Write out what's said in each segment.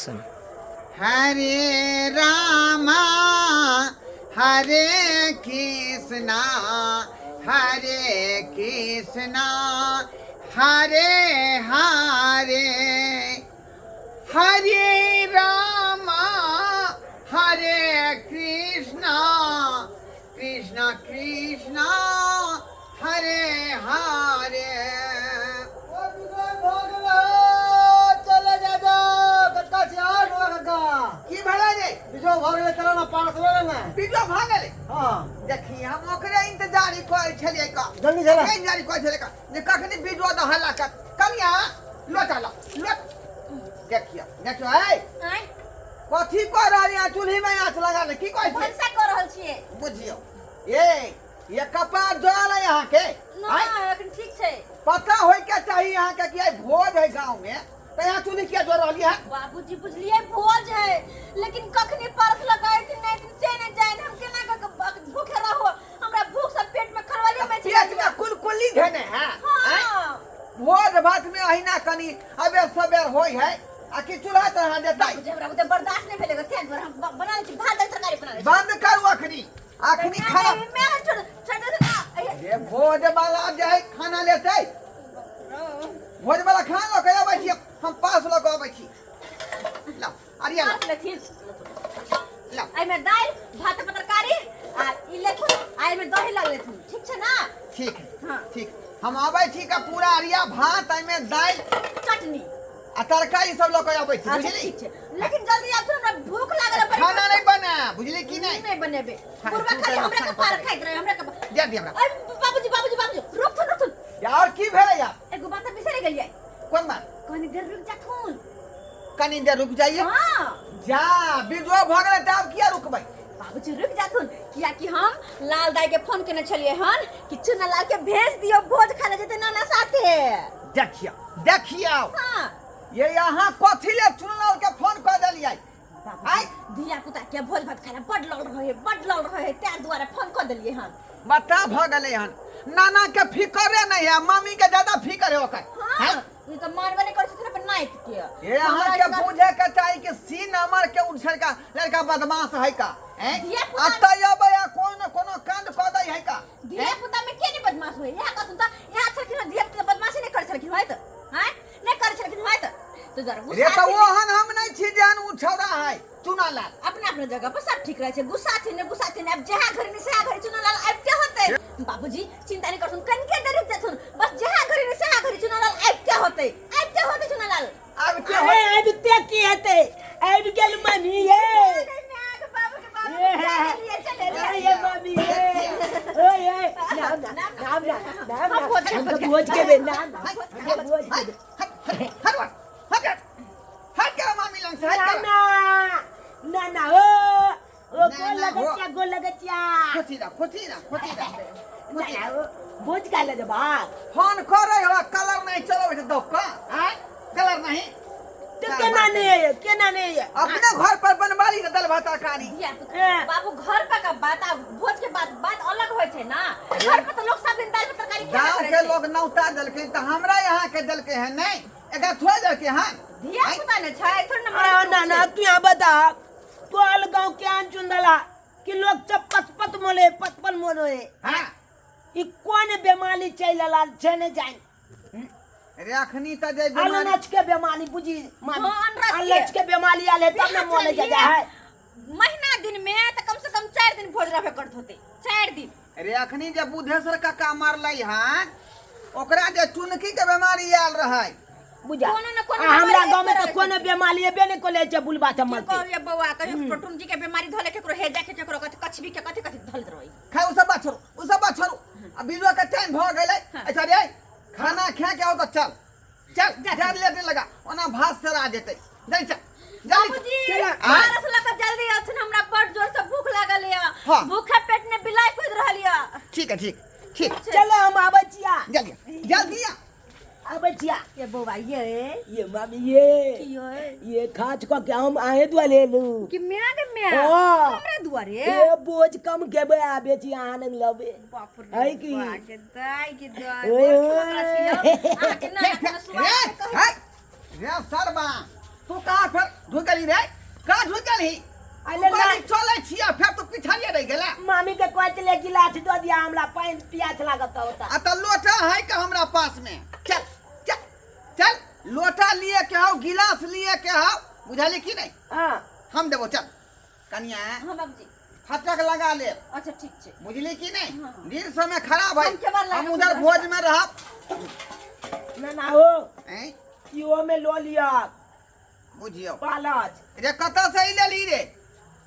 हरे रामा हरे कृष्णा हरे कृष्णा हरे हरे हरे रामा हरे कृष्णा कृष्णा कृष्णा हरे हरे। चले जा जाओ कक्का छी आठ हो कक्का। की भेलै रे? बिजो भऽ गेलै, चलो ना पारस लेबै ने। बीजो भऽ गेलै? हाँ। देखी, हम ओकरे इंतजार करै छलियै का। जल्दी चला। ओकरे इंतजार करै छलियै का जे कखनी बीजो दऽ हल्ला कर। कनिया लोटा ला लोट, देखियो देखियो ए। आँय? कथी कऽ रहल यहाँ चूल्ही में आँच लगा ले, की कहै छी? भनसा कऽ रहल छियै। बुझियो ए ये कपार जल है यहाँ के। आँय? नहि, एखन ठीक छै। पता होय के चाही यहाँ के कि आइ भोज है गाँव में, तऽ यहाँ चूल्ही किया जोड़ रहली है? बाबूजी, बुझलियै भोज है, लेकिन कखनी परस लगाए नहीं से नहीं जाए, हम केना कऽ भूखे रहो? हमरा भूख से पेट में खरवली में पेट में कुलकुली धेने है? आँय? हाँ। भोज भात में अहिना कनी अबेर सबेर होय है आ कि चूल्हा चढ़ा देतै? बाबूजी, हमरा ओते बर्दाश्त नहीं भेलै, तें दुआरे हम बना लै छी भात दालि तरकारी बना लै छी। बंद करू अखनी अखनी खाना। मैं छोड़ छोड़ दे ना। ये भोज वाला जे है खाना लेतै, भोज वाला खाना लऽ के अबै छी, हम पास लऽ के अबै छी। लाउ अरिया लाउ। पास लेथिन। लाउ। एहिमे दालि भात तरकारी आ ई लेथुन आ एहिमे दही लऽ लेथुन, ठीक छै ना? ठीक है। हाँ। ठीक, हम अबै छी का पूरा अरिया भात, एहिमे दालि, चटनी आ तरकारी सब लऽ के अबै छी। अच्छा। बुझली? ठीक छै, लेकिन जल्दी आबथुन, हमरा भूख लागल है बड़ी। खाना नहीं बना, बुझली कि नहीं? नहीं बनेबे। हाँ, बुढ़वा तू खाली तऽ हमरा नुकसान कपार कऽ खाइत रहे हमरा कपार। दे दे हमरा। अरे बाबूजी, बाबूजी, बाबूजी, रुकथुन रुकथुन। और की भेलै यार? एगो बात बिसरि गेलियै। कोन बात? कनी देर रुक जाथुन। कनी देर रुक जाइए? हाँ। जा बिजो भऽ गेलै तऽ आब किया रुकबै? बाबूजी, रुक जाथुन, कियाकि हम लाल दाई के फोन केने छलियै हन कि चुना लाल के भेज दियौ, भोज खाय लए जेतै नाना साथे। देखियौ देखियौ। हाँ। ये यहाँ कथी ले चुनलाल के फोन कऽ देलियै? बाबूजी, धिया पुता के भोज भात खाय लए बड लल रहे है, बड लल रहे है, तें दुआरे फोन कऽ देलियै हन। बता भऽ गेलै हन, नाना के फिकरे नहीं है, मामी के ज्यादा फिकर है ओकर। हाँ। हैं? ई तऽ मानबे नहि करै छथिन अपन नाति के। ये अहाँ हमरा के इतना- बुझे के चाही कि सी नंबर के उछल का लड़का बदमाश है का, हैं? धिया-पुता- अतः अबै आ कोनो कोनो कांड कऽ दै है का। धिया पुता में के नहीं बदमाश होय? यहाँ कहथुन तऽ यहाँ छलखिन हँ, धिया पुता बदमाशी नहि करै छलखिन होय तऽ? आँय, नहि करै छलखिन होय तऽ? तो जरा रे गुस्सा तऽ छै। ओहन हम नहीं छी जेहन उ छौड़ा है चुना लाल। अपना अपना जगह पर सब ठीक रहै छै, गुस्सा छै ने, गुस्सा छै ने। आब जहाँ घड़ी ने सेहा घड़ी चुनालाल आबिते होतै। बाबूजी, चिंता नहीं करथुन, कनिके देर रुक जाथुन बस, जहाँ घड़ी ने सेहा घड़ी चुनालाल आबिते होतै, आबिते होतै चुनालाल। आबिते अरे होतै। आबिते की हेतै? आबि गेल मम्मी ये। बाबू के बाबू चले अरे ये मम्मी ये, ओए ओए, ना ना ना ना ना ना, हम तो भोज के बे ना ना, हम भोज के बे। हट हट हट हट के मामी लंग से हट ना के। ना ना ना, ओ ओ ना, गोल ना, लगचिया, गोल लगचिया। खुशी रह, खुशी रह, खुशी रह। ना ना, ओ भोज खा ले जब फोन करे हो, कलर नहीं चलो छै दोक का, आय कलर नहीं तो केना नहीं है, केना नहीं है? अपने घर पर बनवा ली दाल भात तरकारी। धिया पुता बाबू, घर पर का बात आ भोज के बात बात अलग होइ छै ना। घर पर तऽ लोग सब दिन दाल भात तरकारी खेबे गांव करै के छै। लोग नौता देलखिन तऽ हमरा यहाँ के देलकै हन नहीं, एकरा थोड़े देलकै हन। धिया पुता ने छै थोड़े ने। आ, ना ना, तू यहाँ बता, तोहर गांव के आन चुंदला कि लोग सब पतपत मोले पतपन मोले। हाँ। ई कोन बेमारी चलि आयल छै ने जान? रे अखनी तऽ जे बीमारी अलनच के बेमारी बुझी मामी। हाँ, अनरस के। अलनच के बेमारी आयल है तब ने मोले जा जा है। महीना दिन में तऽ कम से कम 4 दिन भोज रहबे करत होते, 4 दिन। रे अखनी जे बुधेश्वर काका मरलै हन, ओकरा जे चुनकी के बीमारी आयल रहै। बुझा कोनो न कोनो आ हमरा बीमारी गांव में एबे तो कोनो बीमारी एबे नहीं कोले छै बुलबा की चमलते। कहलियै बौआ, कहियो टुनजी के बीमारी धले, केकरो हेजा के, केकरो कथी कछबी के, कथी कथी धलत रहै। खै उ सब बात छोड़ू, उ सब बात छोड़ू, आ बिजुआ के टाइम भऽ गेलै। अच्छा रे, खाना खा के आओ तऽ चल चल। जा। जा लेट नहीं लगा, ओना भात सरा जेतै, जल्दी चल जल्दी। बाबूजी, चला। पारस लऽ कऽ जल्दी अथिन, हमरा बड़ जोर से भूख लागल यऽ। हाँ। भूखे पेट ने बिलाइ कुदि रहल यऽ। ठीक है, ठीक ठीक। चलो, हम आबै छिया। जल्दी जल्दी आ। आबै छिया। ये बौआ ये। ये मामी ये। की ये? ये खाच को के हम आहे दुआरे लू। कि म्या के म्या? हाँ। हमरा दुआरे? ए बोझ कम खेबै आबे छी अहाँ नंग लबे। बाप रे है की? बा के दाइ के दाइ। ओए, बड़ ओए। खतरा छियै। अहाँके ना रे ना सुआद रे, कहै। हे, रे सरबा, तू कहाँ फिर ढुक गेली? गेली रे? कहाँ ढुक गेली? अरे कहली चलै छी आ फेर तू पिछाड़िए रहि गेला। मामी के कहै छलै गिलास दऽ दिया हमरा, पानि पियास लागत होता। आ तऽ लोटा है के हमरा पास में? चल चल चल, लोटा लिए के हौ, गिलास लिए के हौ, बुझली की नहीं? हाँ। हम देबो, चल कनिया। हाँ बाबूजी। फटक लगा ले। अच्छा ठीक छै। बुझली की नहीं? हाँ। दिन समय खराब है। हम केबाड़ लगा हम उधर के भोज में रहब। ना ना हो। ऐं? इहो में लो लिया। बुझियो। पालच। रे कतऽ से ई लेली रे?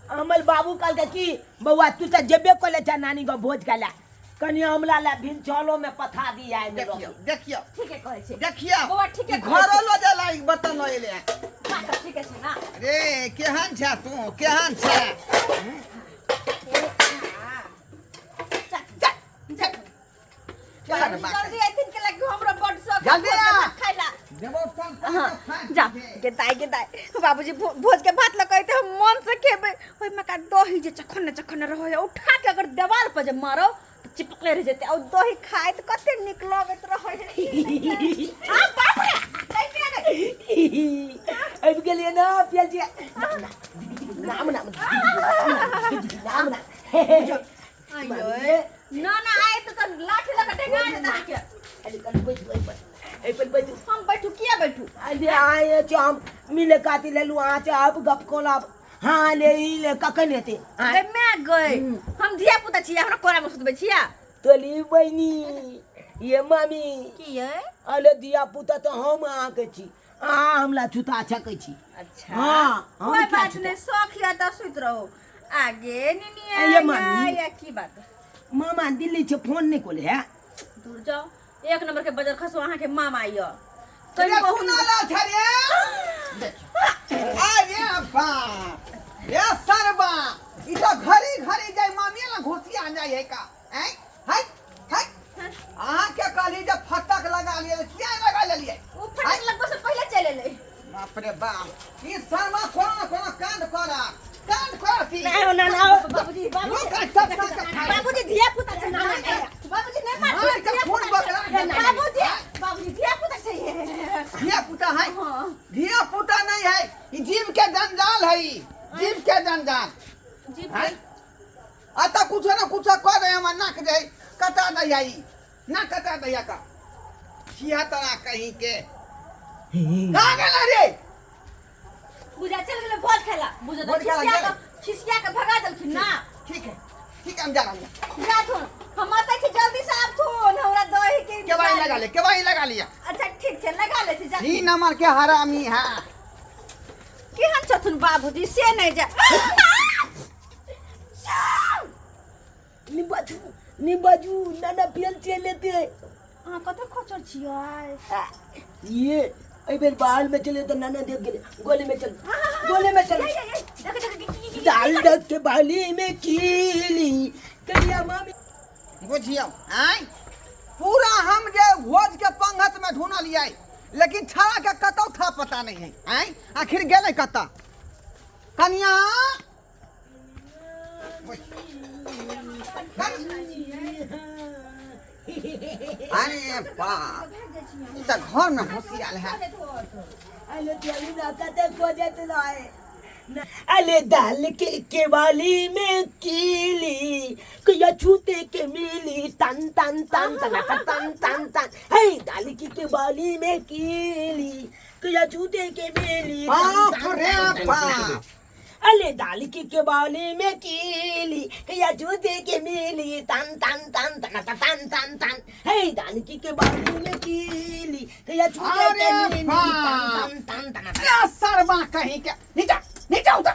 अमल बाबू कहलकै कि बौआ तू तऽ जेबे कले छ नानी गाँव भोज खाय ला, कनि हमरा ला भिन चलो में पथा दी आइ में। देखियो देखियो। ठीके कहै छै। देखियो। बौआ ठीके ई कहै घरो छै। लो जाला ई बर्तन लो एले। बात तऽ ठीके छै ना। रे केहन छै तू, केहन छै? चल चल चल। चल बाबूजी बात। जल्दी अयथिन के लागी हमरो बड शौक है जल्दी भोज के आ। भात खाय ला। देबो तन। हाँ, जा गेदाय गेदाय बाबूजी भोज के भात लऽ के अयतै, हम मन से खेबै। ओहिमे का दही जे चखन चखन रहै है, उठा के अगर देवाल पर जे मारो तऽ चिपकले रहि जेतै। आ दही खाइत कते नीक लगैत रहै है। आ बाप रे, कैसे आ गए? आबि गेलियै ना पियल जी। नाम नाम नाम नाम। आइयो ना ना आए तो तन लाठी लगा टेंगा देता अहाँके। अरे कनि बैठू एहि पर, एहि पर बैठू। हम बैठू? किया बैठू? अरे आए छै हम मिले काती लेलू अहाँ से, आब गप कोलाब। हाँ ले ई ले, कखन हेतै? गई मैं गई, हम धिया पुता छियै, हमरा कोरा में सुतबै छियै? तोली बहिनी ये मामी। की ये? अरे धिया पुता तऽ हम अहाँके छी, अहाँ हमरा छुता छकै छी। अच्छा। हाँ, हम कोई किया बात छुता? नहीं, शौक या तऽ सुति रहो आगे निनिया। ये मामी। या की बात? मामा दिल्ली छै, फोन नहि कोले है। दूर जाओ, एक नंबर के बजर खसो अहाँ के मामा यो। रे सुना ला छै रे। अरे बाप रे सरबा, ई तऽ घड़ी घड़ी जाय मामी लग घुसिया जाय है का? ऐं है है, अहाँ के कहली जे फटक लगा लियै, किया लगा लेलियै? ओ फटक लगबो से पहिले चलि एलै। बाप रे बाप, ई शर्मा कोनो न कोनो कांड करा, कांड करती। ना ना ना हो। बाबूजी बाबूजी। लोक सब सब के खाइ। बाबूजी धिया पुता छै ना, बाबूजी नहीं मार। मार के खून बकरा के। बाबूजी बाबूजी धिया पुता छै। धिया पुता है? हाँ। धिया पुता नहीं है, ई जीव के जंजाल है, ई जीव के जंजाल। जीव। हैं? आ तऽ कुछो न कुछो कऽ दे, हमर नाक जे कटा दैया, ई नाक कटा दैया का छिया तोरा कहीं के। कहाँ गेला रे? बुझा चल गेलै भोज खाय ला, बुझा भोज खाय ला खिसिया गेलै। के, खिसिया के भगा देलखिन ना। ठीक है ठीक है, हम जा रहा हूँ। जाथुन, हम अतै छी, जल्दी से आबथुन, हमरा दही के केवाई लगा ले, केवाई लगा लिया। अच्छा ठीक छै, लगा ले छी, जा। ई नंबर के हरामी है। केहन छथुन बाबूजी से नहि जा। नि बाजू नि बाजू, नाना पियल चलि लेते। अहाँ कतऽ खचर छियै? ये एहि बेर बाहर में चले तऽ नाना देख गेलै। गोली में चल, गोली में चल। देख देख। दाल रख के बाली में कीली करिया मामी। बुझियौ आँय, पूरा हम जे भोज के पंगत में ढूंढलियै, लेकिन छड़ा के कतौ था पता नहीं है। आँय, आखिर गेलै कतऽ कनिया? अरे बाप, ई तऽ घर में घुसियाल है। अरे चलू ना, कते खोजत रहे। अरे दाल के केवाली में कीली कहिया छूते के मिली, तन तन तन तन तन तन तन। हे दाल की केवाली में कीली कहिया छूते के मिली, तन, बाप तन, रे तन, तन, बाप। अरे दाल की केवाली में कीली कहिया छूते के मिली, तन तन तन तन तन तन तन तन। हे दाल की केवाली में कीली कहिया छूते के अरे मिली, तन बाप। तन तन तन तन। क्या शर्मा कहीं के, नीचा नीचा उतर।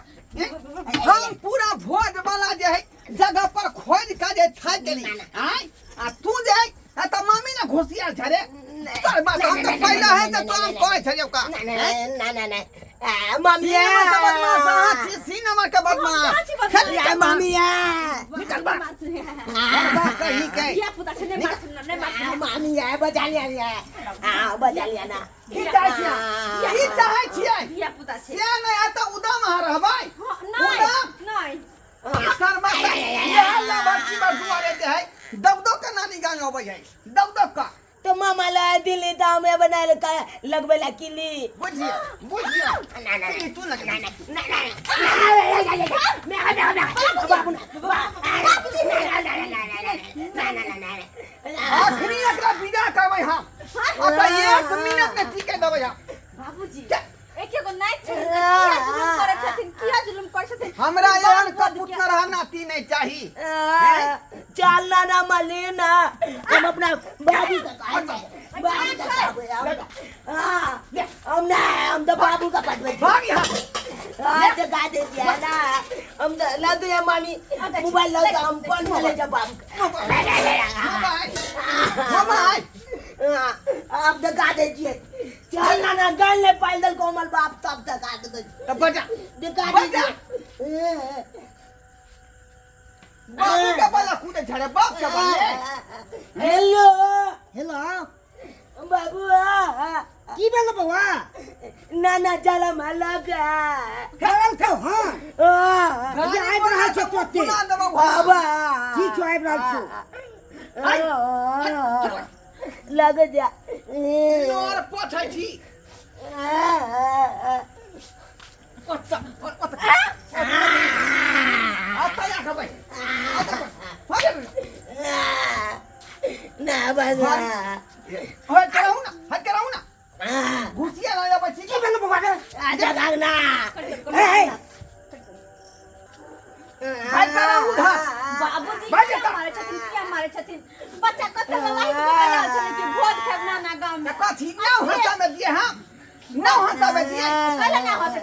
हम पूरा भोज वाला जे है जगह पर खोज के जे थाक गेली। आय आ तू जे है आ त मामी ने घुसियाल छ रे शर्मा, तो हम तो पहले है त तो हम कहै छलियौ का। ना ना ना ना ना आ, मामी सी नंबर के बदमाश अहाँ छी, सी नंबर के बदमाश। बदमाश। या मामी या। निकल बा शर्मा कहीं के। धिया पुता छै, नहि मारथुन ना, नहि मारथुन। मामी या बजा लिया लिया, आ बजा लिया ना। की चाहै छियै? की चाहै छियै? धिया पुता छै। से नहि आ तऽ उदम अहाँ रहबै? हाँ, नहि। उदम? नहि। शर्मा इएह लबर्ची बर दुआरे जे है दौदो के नानी गाँव अबै है दौदो का। तो मामा ला दिल्ली तो हमें बना ले का लगबे ला किली। बुझिए बुझिए किली तू लग ना ना ना ना बाबू ना ना ना ना। आखिरी एकरा विदा करबै हम। आ तऽ एक मिनट ने टिके देबै हम। बाबूजी एक एगो नाइट छै, किया जुलुम करै छथिन, किया जुलुम करै छथिन? हमरा एहन कपूत न रहा नाती नहीं चाही। चल ना ना मलिना, हम अपना बाबू का बाबू का हम ना, हम तो बाबू का पटवे भाग यहाँ। हाँ तो गा दे दिया ना, हम तो ला दो या मामी मोबाइल ला तो हम कौन चले जा बाबू का। मोबाइल मोबाइल आप तो गा दीजिए। चल ना ना गान ले पाइल कोमल बाप तब तक गा दे। तो बजा दिखा दीजिए। बाबू के बला कूदे झड़े बाप के बले। हेलो हेलो बाबू की भेल बौआ? ना ना चल मलक करल छौ। हां आबि रहल छौ तोते। बाबा की छौ आबि रहल छौ? लग जा नोर पोछै छी। ओत ओत आता या खबै। ना बस हट कराऊ ना, हट कराऊ ना। घुसिया ना आबै छी। की भेल बौआ रे? आजा भागना। ए हट कराऊ उधर। बाबूजी किया मारे छथिन, किया मारे छथिन? बच्चा कते लाइट बनायल छलै कि भोज खेब नाना गाँव में। कथी नौ हंसा में दिए हम, नौ हंसा में दिए। कहले ना हंसे।